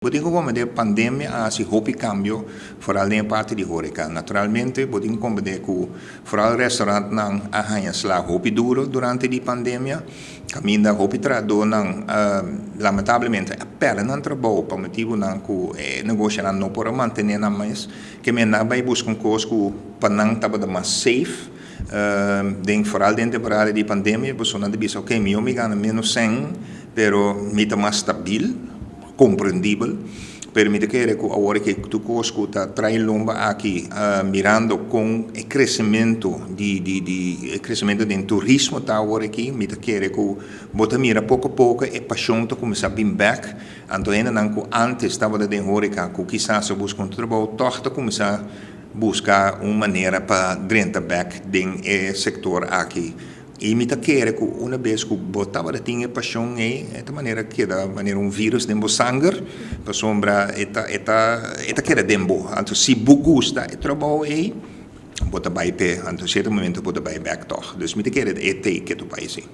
Bo tin ku komprendé, pandemia a hasi hopi kambio, foral den e parti di horeca. Naturalmente, bo tin ku komprendé ku foral restaurantnan a haña sla hopi duro durante di pandemia, kaminda hopi trahadónan lamentablemente a pèrdè nan trabou pa motibunan ku e negoshonan no por a mantené nan mes. Ke men nan a bai buska un kos ku pa nan tabata mas safe den foral den temporada di pandemia, pasobra nan ta bisa, "Ok, mihó mi gana ménos sèn, pero mi ta mas stabil." Komprendibel, pero mi ta kere ku awor ke tur kos ku ta trae lomba aki, mirando kon e kresementu di e kresementu den turismo ta awor aki, mi ta kere ku bo ta mira poko poko e pashon ta kuminsá bin bèk. Anto hendenan ku ántes tabata den horeca ku kisas a buska un trabou tòg ta kuminsá buska un manera pa drenta bèk den e sektor aki. I mi ta kere ku una bes ku bo tabata tin e pashon ei, e ta manera keda manera un virus den bo sanger, pasobra e ta e ta e ta keda den bo. Anto si bo gusta e trabou ei, bo ta bai p'e, anto sierto momento bo ta bai bèk tòg. Dus mi ta kere e tei ke tu bai si.